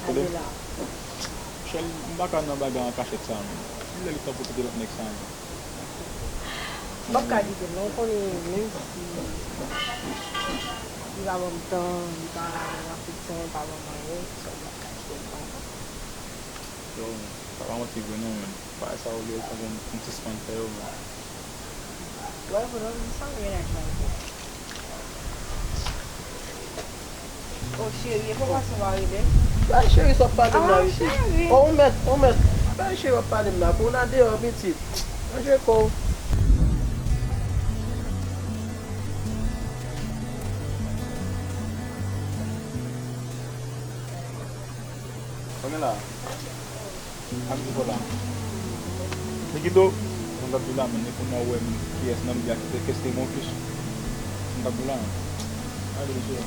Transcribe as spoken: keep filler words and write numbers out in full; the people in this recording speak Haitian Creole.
Adela. Chèl, m pa ka nan bagay an kachèt sa, non. Kilè li t ap kite lòt nèg sa, non? M p ap ka kite l, non. Ou konnen, menm si li pa ban m tan, li pa ban m afeksyon, li pa ban m anyen, so m p ap ka kite l, non. Yo, sa pa manti vre, non, men. Bagay sa yo, yo sanble m sispann fè yo, men. Wè, bonòm, sa w gen ak Marco? Oh, cheri, e pa fason w a rele m? Bay cheri sa w ap pale m la, pitit. Oh, ou mèt, ou mèt. Bay cheri w ap pale m la. Pou w nan deyò, pitit. Manje kò w. Konnen la. Ak di fò la. Nikito, mwen t ap di w la, men, e kounye a ou wè, men, kiyès nan medya ki te kèste gon plis. Mwen t ap di w la, men. Ale, mesye.